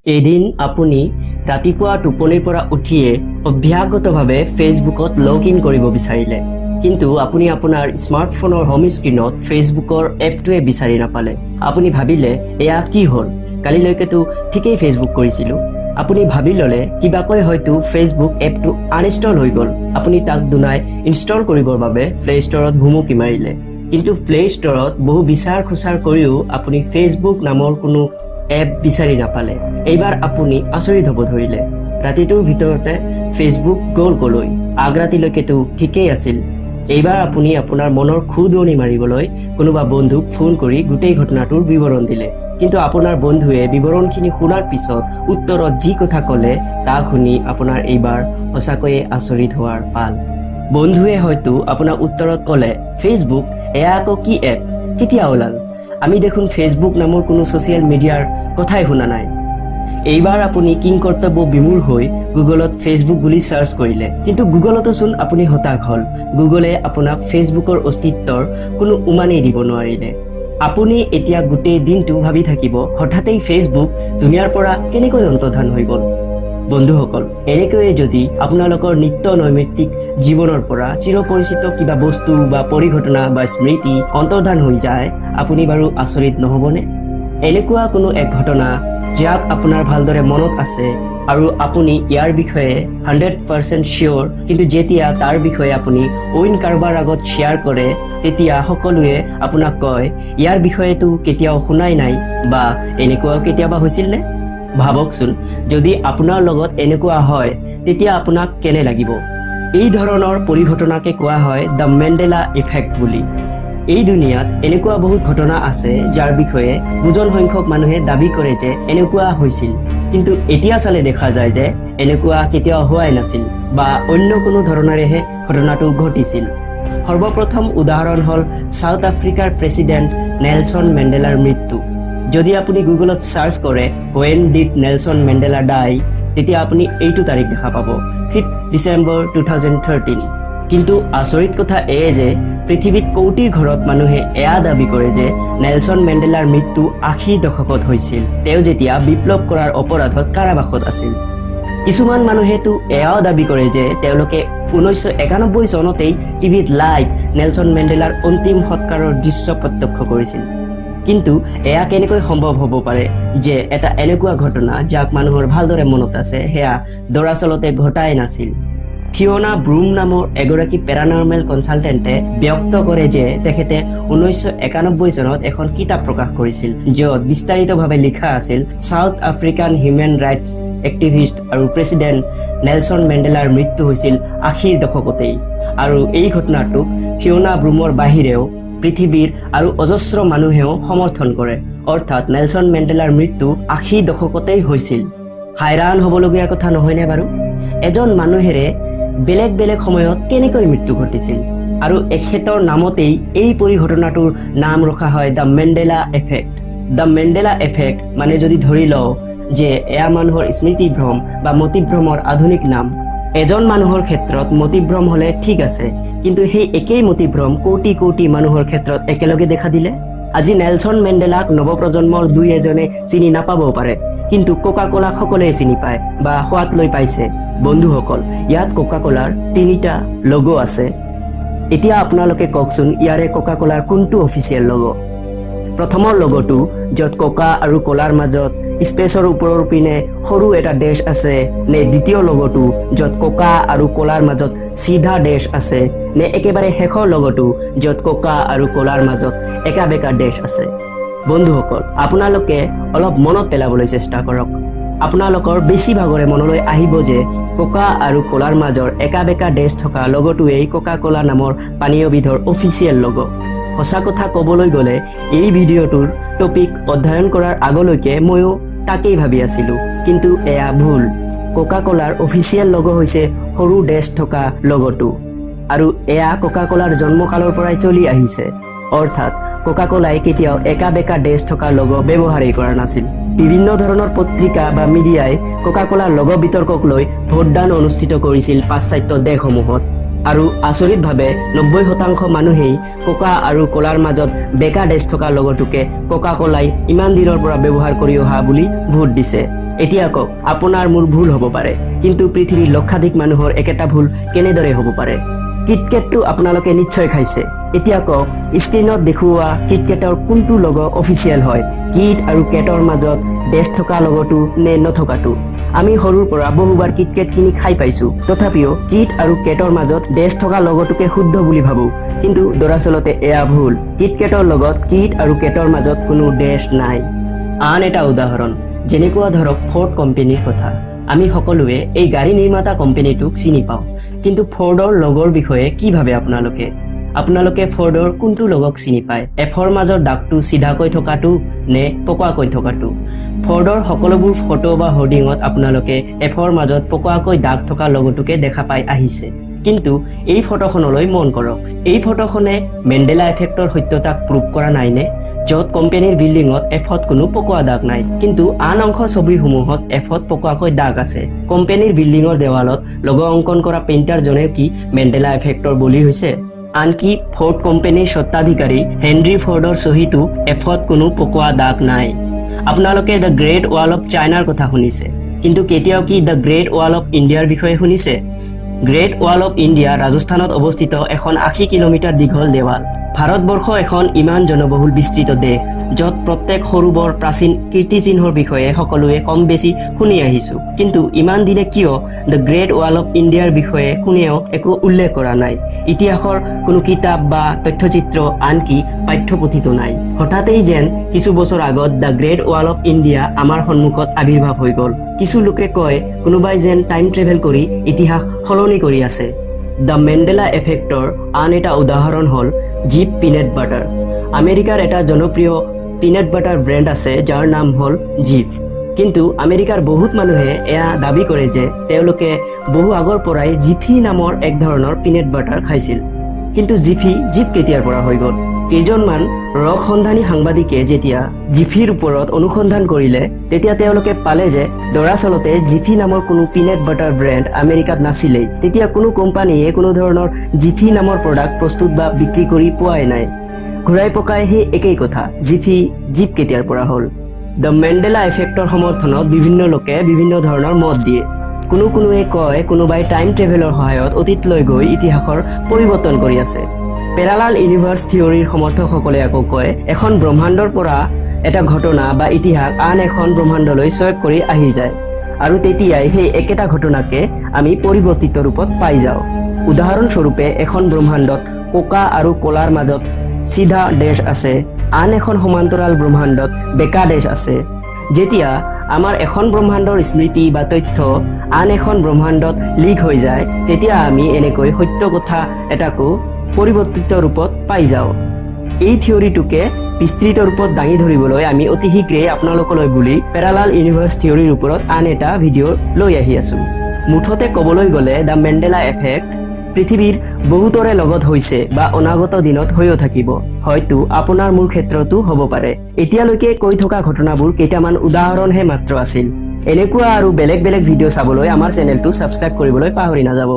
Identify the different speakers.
Speaker 1: এদিন আপুনি ৰাতিপুৱা টোপনিৰ পৰা উঠিয়ে অভ্যাসগতভাৱে ফেচবুকত লগ ইন কৰিব বিচাৰিলে, কিন্তু আপুনি আপোনাৰ স্মাৰ্টফোনৰ হোম স্ক্ৰীণত ফেচবুকৰ এপটোৱে বিচাৰি নাপালে। আপুনি ভাবিলে, এয়া কি হ'ল? কালিলৈকেতো ঠিকেই ফেচবুক কৰিছিলোঁ। আপুনি ভাবি ল'লে, কিবাকৈ হয়তো ফেচবুক এপটো আনইনষ্টল হৈ গ'ল। আপুনি তাক দুনাই ইনষ্টল কৰিবৰ বাবে প্লে ষ্ট'ৰত ভুমুকি মাৰিলে, কিন্তু প্লে ষ্ট'ৰত বহু বিচাৰ খোচাৰ কৰিও আপুনি ফেচবুক নামৰ কোনো এপ বিচাৰি নাপালে। এইবাৰ আপুনি আচৰিত হ'ব ধৰিলে, ৰাতিটোৰ ভিতৰতে ফেচবুক গ'ল কলৈ? আগৰাতিলৈকেতো ঠিকেই আছিল। এইবাৰ আপুনি আপোনাৰ মনৰ খুদুৱনি মাৰিবলৈ কোনোবা বন্ধুক ফোন কৰি গোটেই ঘটনাটোৰ বিৱৰণ দিলে। কিন্তু আপোনাৰ বন্ধুৱে বিৱৰণখিনি শুনাৰ পিছত উত্তৰত যি কথা ক'লে, তাক শুনি আপোনাৰ এইবাৰ সঁচাকৈয়ে আচৰিত হোৱাৰ পাল। বন্ধুৱে হয়তো আপোনাক উত্তৰত ক'লে, "ফেচবুক? এয়া আকৌ কি এপ? কেতিয়া ওলাল? আমি দেখোন ফেচবুক নামৰ কোনো ছ'চিয়েল মিডিয়াৰ কথাই শুনা নাই।" এইবাৰ আপুনি কিং কৰ্তব্য বিমূঢ় হৈ গুগলত ফেচবুক বুলি চাৰ্চ কৰিলে, কিন্তু গুগলতো চোন আপুনি হতাশ হ'ল। গুগলে আপোনাক ফেচবুকৰ অস্তিত্বৰ কোনো উমানেই দিব নোৱাৰিলে। আপুনি এতিয়া গোটেই দিনটো ভাবি থাকিব, হঠাতেই ফেচবুক দুনিয়াৰ পৰা কেনেকৈ অন্তৰ্ধান হৈ গ'ল? বন্ধুসকল, এনেকৈয়ে যদি আপোনালোকৰ নিত্য নৈমিত্তিক জীৱনৰ পৰা চিৰপৰিচিত কিবা বস্তু বা পৰিঘটনা বা স্মৃতি অন্তৰ্ধান হৈ যায়, আপুনি বাৰু আচৰিত নহ'বনে? এনেকুৱা কোনো এক ঘটনা, যাক আপোনাৰ ভালদৰে মনত আছে আৰু আপুনি ইয়াৰ বিষয়ে 100% চিয়'ৰ, কিন্তু যেতিয়া তাৰ বিষয়ে আপুনি অইন কাৰোবাৰ আগত শ্বেয়াৰ কৰে, তেতিয়া সকলোৱে আপোনাক কয়, "ইয়াৰ বিষয়েতো কেতিয়াও শুনাই নাই" বা "এনেকুৱাও কেতিয়াবা হৈছিলনে?" ভাবকচোন, যদি আপোনাৰ লগত এনেকুৱা হয়, তেতিয়া আপোনাক কেনে লাগিব? এই ধৰণৰ পৰিঘটনাকে কোৱা হয় the Mandela effect বুলি। এই দুনিয়াত এনেকুৱা বহুত ঘটনা আছে, যাৰ বিষয়ে বুজন সংখ্যক মানুহে দাবী কৰে যে এনেকুৱা হৈছিল, কিন্তু এতিয়া চালে দেখা যায় যে এনেকুৱা কেতিয়াও হোৱাই নাছিল বা অন্য কোনো ধৰণেৰেহে ঘটনাটো ঘটিছিল। সৰ্বপ্ৰথম উদাহৰণ হ'ল চাউথ আফ্ৰিকাৰ প্ৰেছিডেণ্ট নেলছন মেণ্ডেলাৰ মৃত্যু। যদি আপুনি গুগলত চাৰ্চ কৰে "When did Nelson Mandela die?", তেতিয়া আপুনি এইটো তাৰিখ দেখা পাব, 5th December 2013। কিন্তু আচৰিত কথা এয়ে যে পৃথিৱীত কৌটিৰ ঘৰত মানুহে এয়া দাবী কৰে যে নেলছন মেণ্ডেলাৰ মৃত্যু 80 দশকত হৈছিল, তেওঁ যেতিয়া বিপ্লৱ কৰাৰ অপৰাধত কাৰাবাসত আছিল। কিছুমান মানুহেতো এয়াও দাবী কৰে যে তেওঁলোকে 1991 চনতেই টিভিত লাইভ নেলছন মেণ্ডেলাৰ অন্তিম সৎকাৰৰ দৃশ্য প্ৰত্যক্ষ কৰিছিল। কিন্তু এয়া কেনেকৈ সম্ভৱ হ'ব পাৰে যে এটা এনেকুৱা ঘটনা, যাক মানুহৰ ভালদৰে মনত আছে, সেয়া দৰাচলতে ঘটাই নাছিল? ফিঅনা ব্ৰুম নামৰ এগৰাকী পেৰানৰ্মেল কনচালটেণ্টে ব্যক্ত কৰে যে তেখেতে 1991 চনত এখন কিতাপ প্ৰকাশ কৰিছিল, য'ত বিস্তাৰিতভাৱে লিখা আছিল, south African human rights activist আৰু প্ৰেছিডেণ্ট নেলছন মেণ্ডেলাৰ মৃত্যু হৈছিল 80ৰ দশকতেই। আৰু এই ঘটনাটোক ফিঅনা ব্ৰুমৰ বাহিৰেও পৃথিৱীৰ আৰু অজস্ৰ মানুহেও সমৰ্থন কৰে। অৰ্থাৎ নেলছন মেণ্ডেলাৰ মৃত্যু 80 দশকতেই হৈছিল। হাইৰাণ হ'বলগীয়া কথা নহয়নে বাৰু? এজন মানুহেৰে বেলেগ বেলেগ সময়ত কেনেকৈ মৃত্যু ঘটিছিল? আৰু এখেতৰ নামতেই এই পৰিঘটনাটোৰ নাম ৰখা হয় the Mandela effect. The Mandela effect মানে যদি ধৰি লওঁ যে এয়া মানুহৰ স্মৃতিভ্ৰম বা মতিভ্ৰমৰ আধুনিক নাম। এজন মানুহৰ ক্ষেত্ৰত মতিভ্ৰম হ'লে ঠিক আছে, কিন্তু সেই একেই মতিভ্ৰম কোটি কোটি মানুহৰ ক্ষেত্ৰত একেলগে দেখা দিলে? আজি নেলছন মেণ্ডেলাক নৱপ্ৰজন্মৰ দুই এজনে চিনি নাপাবও পাৰে, কিন্তু কোকা কোলাক সকলোৱে চিনি পায় বা সোৱাদ লৈ পাইছে। বন্ধুসকল, ইয়াত কোকা কোলাৰ তিনিটা লগো আছে। এতিয়া আপোনালোকে কওকচোন, ইয়াৰে কোকা কোলাৰ কোনটো অফিচিয়েল লগো? প্ৰথমৰ লগটো, য'ত কোকা আৰু কলাৰ মাজত স্পেচৰ ওপৰৰ পিনে সৰু এটা ডেছ আছে, নে দ্বিতীয় লগটো, য'ত কোকা আৰু কলাৰ মাজত চিধা ডেছ আছে, নে একেবাৰে শেষৰ লগটো, য'ত কোকা আৰু কলাৰ মাজত একা বেকা ডেছ আছে? বন্ধুসকল, আপোনালোকে অলপ মনত পেলাবলৈ চেষ্টা কৰক। আপোনালোকৰ বেছিভাগৰে মনলৈ আহিব যে কোকা আৰু কলাৰ মাজৰ একা বেকা ডেছ থকা লগটোৱেই কোকা কোলা নামৰ পানীয়বিধৰ অফিচিয়েল লগ। সঁচা কথা ক'বলৈ গ'লে, এই ভিডিঅ'টোৰ টপিক অধ্যয়ন কৰাৰ আগলৈকে ময়ো তাকেই ভাবি আছিলোঁ, কিন্তু এয়া ভুল। কোকা কোলাৰ অফিচিয়েল লগ হৈছে সৰু ডেছ থকা লগটো আৰু এয়া কোকা কোলাৰ জন্মকালৰ পৰাই চলি আহিছে। অৰ্থাৎ কোকা কোলাই কেতিয়াও একা বেকা ডেছ থকা লগ ব্যৱহাৰেই কৰা নাছিল। বিভিন্ন ধৰণৰ পত্ৰিকা বা মিডিয়াই কোকা কোলাৰ লগ বিতৰ্কক লৈ ভোটদান অনুষ্ঠিত কৰিছিল পাশ্চাত্য দেশসমূহত আৰু আচৰিতভাৱে 90% মানুহেই কোকা আৰু কলাৰ মাজত বেকা ডেছ থকা লগটোকে কোকা কোলাই ইমান দিনৰ পৰা ব্যৱহাৰ কৰি অহা বুলি ভোট দিছে। এতিয়া কওক, আপোনাৰ মোৰ ভুল হ'ব পাৰে, কিন্তু পৃথিৱীৰ লক্ষাধিক মানুহৰ একেটা ভুল কেনেদৰে হ'ব পাৰে? কিটকেটটো আপোনালোকে নিশ্চয় খাইছে। এতিয়া কওক, স্ক্ৰীণত দেখুওৱা কিটকেটৰ কোনটো লগ অফিচিয়েল হয়? কিট আৰু কেটৰ মাজত ডেছ থকা লগটো নে নথকাটো? আমি সৰুৰ পৰা বহুবাৰ কিটকেট কিনি খাই পাইছো। তথাপিও কিট আৰু কেটৰ মাজত ডেছ থকা লগটোকে শুদ্ধ বুলি ভাবো, কিন্তু দৰাচলতে এয়া ভুল। কিটকেটৰ লগত কিট আৰু কেটৰ মাজত কোনো ডেছ নাই। আন এটা উদাহৰণ, যেনেকুৱা ধৰক ফৰ্ড কোম্পেনীৰ কথা। আমি সকলোৱে এই গাড়ী নিৰ্মাতা কোম্পেনীটোক চিনি পাওঁ, কিন্তু ফৰ্ডৰ লগৰ বিষয়ে কি ভাবে আপোনালোকে? আপোনালোকে ফৰ্ডৰ কোনটো লগক চিনি পায়? এফৰ মাজৰ দাগটো চিধাকৈ থকাটো নে পকোৱাকৈ থকাটো? ফৰ্ডৰ সকলোবোৰ ফটো বা হোৰ্ডিঙত আপোনালোকে এফৰ মাজত পকোৱাকৈ দাগ থকা লগটোকে দেখা পাই আহিছে। কিন্তু এই ফটোখনলৈ মন কৰক। এই ফটোখনে মেণ্ডেলা এফেক্টৰ সত্যতাক প্ৰুভ কৰা নাইনে? য'ত কোম্পানীৰ বিল্ডিঙত এফত কোনো পকোৱা দাগ নাই, কিন্তু আন অংশৰ ছবিসমূহত এফত পকোৱাকৈ দাগ আছে। কোম্পানীৰ বিল্ডিঙৰ দেৱালত লগ অংকন কৰা পেইণ্টাৰজনেও কি মেণ্ডেলা এফেক্টৰ বলি হৈছে? আনকি ফৰ্ড কোম্পানীৰ স্বত্বাধিকাৰী হেনৰি ফৰ্ডৰ চহীতো এফত কোনো পকোৱা দাগ নাই। আপোনালোকে the great wall of চাইনাৰ কথা শুনিছে, কিন্তু কেতিয়াও কি the great wall of ইণ্ডিয়াৰ বিষয়ে শুনিছে? গ্ৰেট ৱাল অফ ইণ্ডিয়া ৰাজস্থানত অৱস্থিত এখন 80 কিলোমিটাৰ দীঘল দেৱাল। ভাৰতবৰ্ষ এখন ইমান জনবহুল বিস্তৃত দেশ, য'ত প্ৰত্যেক সৰু বৰ প্ৰাচীন কীৰ্তিচিহ্নৰ বিষয়ে সকলোৱে কম বেছি শুনি আহিছো। কিন্তু ইমান দিনে কিয় the great wall of ইণ্ডিয়াৰ বিষয়ে কোনেও একো উল্লেখ কৰা নাই? ইতিহাসৰ কোনো কিতাপ বা তথ্যচিত্ৰ, আনকি পাঠ্যপুথিতো নাই। হঠাতেই যেন কিছু বছৰ আগত the great wall of India আমাৰ সন্মুখত আৱিৰ্ভাৱ হৈ গ'ল। কিছু লোকে কয়, কোনোবাই যেন টাইম ট্ৰেভেল কৰি ইতিহাস সলনি কৰি আছে। The Mandela এফেক্টৰ আন এটা উদাহৰণ হ'ল জিপ পিনাট বাটাৰ। আমেৰিকাৰ এটা জনপ্ৰিয় পিনাট বাটাৰ ব্ৰেণ্ড আছে, যাৰ নাম হ'ল জিপ। কিন্তু আমেৰিকাৰ বহুত মানুহে এয়া দাবী কৰে যে তেওঁলোকে বহু আগৰ পৰাই জিফি নামৰ এক ধৰণৰ পিনাট বাটাৰ খাইছিল। কিন্তু জিফি জিপ কেতিয়াৰ পৰা হৈ গ'ল? কেইজনমান ৰস সন্ধানী সাংবাদিকে যেতিয়া জিফিৰ ওপৰত অনুসন্ধান কৰিলে, তেতিয়া তেওঁলোকে পালে যে দৰাচলতে জিফি নামৰ কোনো পিনাট বাটাৰ ব্ৰেণ্ড আমেৰিকাত নাছিলেই। তেতিয়া কোনো কোম্পানীয়ে কোনো ধৰণৰ জিফি নামৰ প্ৰডাক্ট প্ৰস্তুত বা বিক্ৰী কৰি পোৱাই নাই। ঘূৰাই পকাই সেই একেই কথা, জিফি জিপ কেতিয়াৰ পৰা হ'ল? The Mandela এফেক্টৰ সমৰ্থনত বিভিন্ন লোকে বিভিন্ন ধৰণৰ মত দিয়ে। কোনো কোনোৱে কয়, কোনোবাই টাইম ট্ৰেভেলৰ সহায়ত অতীতলৈ গৈ ইতিহাসৰ পৰিৱৰ্তন কৰি আছে। পেৰালাল ইউনিভাৰ্ছ থিয়ৰীৰ সমৰ্থকসকলে আকৌ কয়, এখন ব্ৰহ্মাণ্ডৰ পৰা এটা ঘটনা বা ইতিহাস আন এখন ব্ৰহ্মাণ্ডলৈ চুৱেপ কৰি আহি যায় আৰু তেতিয়াই সেই একেটা ঘটনাকে আমি পৰিৱৰ্তিত ৰূপত পাই যাওঁ। উদাহৰণস্বৰূপে, এখন ব্ৰহ্মাণ্ডত কোকা আৰু কলাৰ মাজত চিধা ডেছ আছে, আন এখন সমান্তৰাল ব্ৰহ্মাণ্ডত বেকা ডেছ আছে। যেতিয়া আমাৰ এখন ব্ৰহ্মাণ্ডৰ স্মৃতি বা তথ্য আন এখন ব্ৰহ্মাণ্ডত লিক হৈ যায়, তেতিয়া আমি এনেকৈ সত্য কথা এটাকো পৰিৱৰ্তিত ৰূপত পাই যাওঁ। এই থিয়ৰীটোকে বিস্তৃত ৰূপত দাঙি ধৰিবলৈ আমি অতি শীঘ্ৰেই আপোনালোকলৈ বুলি পেৰালাল ইউনিভাৰ্ছ থিয়ৰীৰ ওপৰত আন এটা ভিডিঅ' লৈ আহি আছো। মুঠতে ক'বলৈ গ'লে, the Mandela effect পৃথিৱীৰ বহুতৰে লগত হৈছে বা অনাগত দিনত হৈও থাকিব। হয়তো আপোনাৰ মোৰ ক্ষেত্ৰতো হ'ব পাৰে। এতিয়ালৈকে কৈ থকা ঘটনাবোৰ কেইটামান উদাহৰণহে মাত্ৰ আছিল। এনেকুৱা আৰু বেলেগ বেলেগ ভিডিঅ' চাবলৈ আমাৰ চেনেলটো ছাবস্ক্ৰাইব কৰিবলৈ পাহৰি নাযাব।